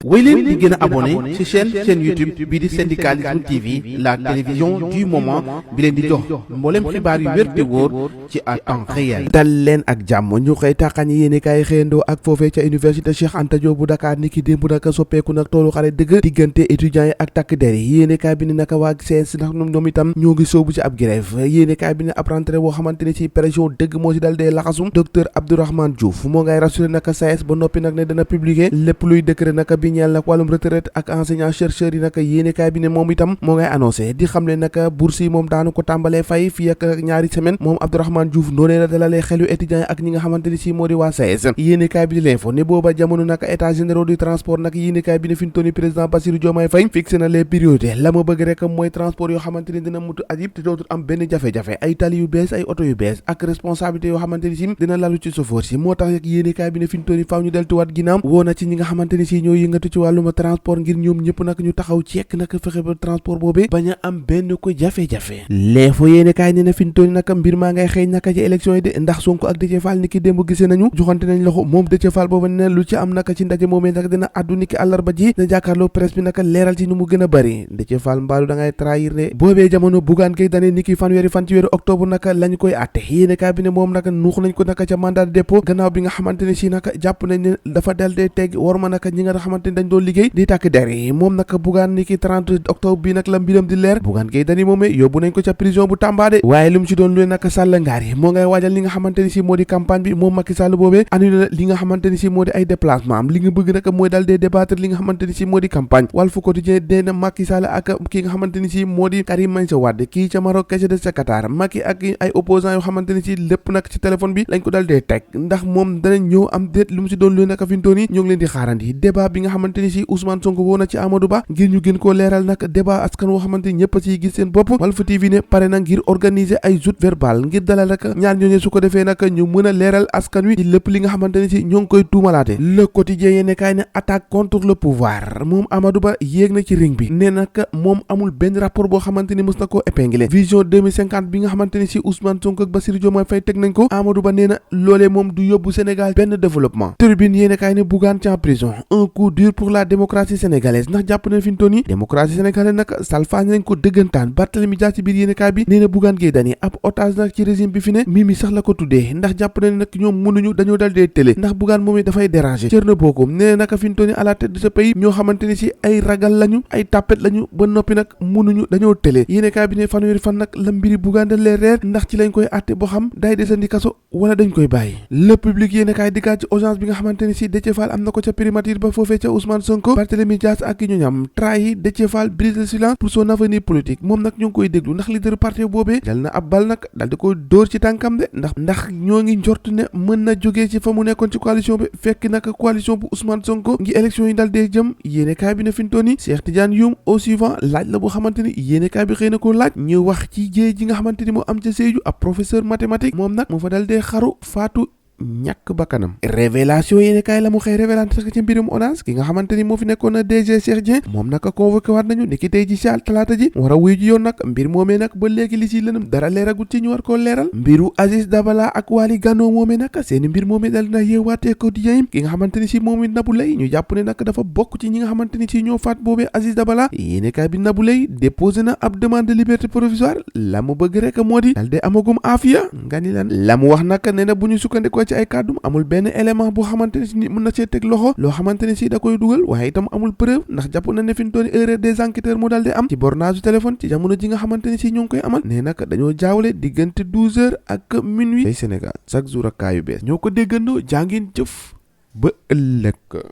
wéy leen di gën a abonné ci chaîne YouTube bii di syndicalisme TV, la télévision du moment bi leen di jox mboolem xibaar yu wér te wóor ci à temps réel. dal leen ak jàmm ñu xëy tàqañ yéene kaay xëyandoo ak foofee ca université Cheikh Anta Diop bu Dakar ni ki démb naka soppeeku nag toolu xare dëgg diggante étudiants yi ak takk der yi yéene kaay bi ne naka waa CS ndax ñoom itam ñoo ngi soobu ci ab grève yéene kaay bi ne ab rentrée boo xamante ne ci pression dëgg moo ci dal dee laxasum docteur Abdourahmane Diouf moo ngay rassuré naka CS ba noppi nag ne dana publier lépp luy décret naka bi ñeel nag wàllum retraite ak enseignant chercheurs yi naka yéene kaay bi ne moom itam moo ngay annoncé di xam ne naka bourse yi moom daanu ko tàmbalee fay fii ak ñaari semaine moom Abdourahmane Diouf noonee la dalalee xelu étudiants yi ak ñi nga xamante ni si moo di waa CS yéene kaay bi di l'info ne booba jamono naka état généraux du transport nag yéene kaay bi ne fi mu toll nii président Bassirou Diomaye Faye fixé na les priorités la ma bëgg rek mooy transport yoo xamante ni dina mutu ayib te dootul am benn jafe-jafe ay tali yu bees ay oto yu bees ak responsabilité yoo xamante ni si dina lalu ci chauffeur si moo tax rek yéene kaay bi ne fi mu toll nii faaw ñu deltuwaat ginnaaw woo na ci ñi nga xamante ni si ñoo yëngatu ci wàllum transport ngir ñoom ñëpp nag ñu taxaw ceek nag fexe ba transport boobee bañ a am benn ko jafe-jafe l'info yéene kaay ne na fi mu toll nii nag mbir maa ngay xëy naka ci élection yi de ndax Sonko ak Déthié Fall ni ki démb gisee nañu joxante nañ loxo moom Déthié Fall booba ne lu ci am naka ci ndaje moomee nag dina addu ni ki àllarba ji na jàkkaarloo presse bi naka leeral ci nu mu gën a bëri Déthié Fall mbaalu da ngay trahir de boobee jamono Bougane Gueye Dany ni ki fanweeri fan ci weeru octobre naka lañ koy àtte yéene kaay bi ne moom naka nuux nañ ko naka ca mandat de dépôt gannaaw bi nga xamante ne si naka jàpp nañ ne dafa del de teg war ma naka ñi nga xamante ne dañ doon liggéey di tàkk der yi moom naka Bougane ni ki 30 octobre bi nag la mbiram di leer Bougane Gueye Dany moomee yóbbu nañ ko ca prison bu Tamba de waaye lu mu ci doon lu naka Sall ngaar yi moo ngay waajal li nga xamante ni si moo di campagne bi moom Macky Sall boobee annulé li nga xamante ni si moo di ay déplacement am li nga bëgg naka mooy dal dee débattre li nga xamante ni si moo di campagne Walf Quotidien dee na Macky Sall ak ki nga xamante ni si moo di Karim Meïssa Wade kii ca Maroc kese des ca Qatar Macky ak ay opposants yoo xamante ni si lépp nag ci téléphone bi lañ ko dal dee teg ndax moom danañ ñëw am déet lu mu si doon lu naka fintoon yi ñoo ngi leen di xaarandi débat bi nga xamante ni si Ousmane Sonko woo na ci Amadou Ba ngir ñu gën koo leeral nag débat askan woo xamante ni ñëpp a ciy gis seen bopp Walf TV ne pare na ngir organiser ay joute verbale ngir dalal rek ñaar ñooñu su ko defee nag ñu mën a leeral askan wi ci lépp li nga xamante ni si ñoo ngi koy tuumalaate le quotidien yéene kaay ne attaque contre le pouvoir moom Amadou Ba yéeg na ci ring bi nee nag moom amul benn rapport boo xamante ni mës na koo épinglé vision 2050 bi nga xamante ni si Ousmane Sonko ak Bassirou Diomaye Faye teg nañ ko Amadou Ba nee na loolee moom du yóbbu Sénégal benn développement tribune yéene kaay ne Bougane ci en prison un coup dur pour la démocratie sénégalaise ndax jàpp na fi mu toll nii démocratie sénégalaise nag salfaañ nañ ko dëggantaan Barthélémy Dias ci biir yéene kaay bi nee na Bougane Gueye Dany ab otage nag ci régime bi fi ne Mimi sax la ko tuddee ndax jàpp na ne nag ñoom mënuñu dañoo dal dee télé ndax Bougane moom it dafay déranger Thierno Bocoum nee na naka fi mu toll nii à la tête de ce pays ñoo xamante ni si ay ragal lañu ay tapet lañu ba noppi nag mënuñu dañoo télé yéene kaay bi ne fanweeri fan nag la mbiri Bougane dañ lee reer ndax ci lañ koy àtte boo xam day desandi kaso wala dañ koy bàyyi le public yéene kaay dikkaat ci audience bi nga xamante ni si Déthié Fall am na ko ca primature ba foofee ca Ousmane Sonko Barthélémy Dias ak ki ñu ñam trahi Déthié Fall brise le silence pour son avenir politique moom nag ñoo ngi koy déglu ndax leader parti boobee dal na ab bal nag dal di koy dóor ci tànkam de ndax ñoo ngi njort ne mën na jógee ci fa mu nekkoon ci coalition bi fekk nag coalition bu Ousmane Sonko ngi élection yi dal dee jëm yéene kaay bi ne fi mu toll nii Cheikh Tidiane Youm au suivant laaj la boo xamante ni yéene kaay bi xëy na koo laaj ñu wax ci jéey ji nga xamante ni moo am ca Sédhiou ab professeur mathématique moom nag moo fa dal dee xaru faatu ñàkk bakkanam révélation yéene kaay la mu xëy révélante sax ci mbirum ONAS ki nga xamante ni moo fi nekkoon na DG Cheikh Dieng moom nag convoqué waat nañu ni ki tey ji ci talaata ji war a wuyu ji yoon nag mbir moomee nag ba léegi li si lënam dara leeragut ci ñu war koo leeral mbiru Aziz Dabala ak Waly Gano moomee nag seeni mbir moomee dal na yeewaatee quotidien yi ki nga xamante ni si moom it Nabou Leye ñu jàpp ne nag dafa bokk ci ñi nga xamante ni si ñoo faat boobee Aziz Dabala yéene kaay bi Nabou Leye déposé na ab demande de liberté provisoire la mu bëgg rek moo di dal de amagum aafiya nga ni lan la mu wax nag nee na bu ñu sukkandikoo ci ay kàddum amul benn élément boo xamante ne si nit mën na see teg loxo loo xamante ne si da koy dugal waaye itam amul preuve ndax jàpp na ne fi mu toll erreur des enquêteurs moo daal di am ci bornage téléphone ci jamono ji nga xamante ne si ñoo ngi koy amal nee nag dañoo jaawale diggante 12h ak minuit tey Sénégal chaque jour ak kaa yu bees ñoo ko déggandoo jàngin jëf ba ëllëg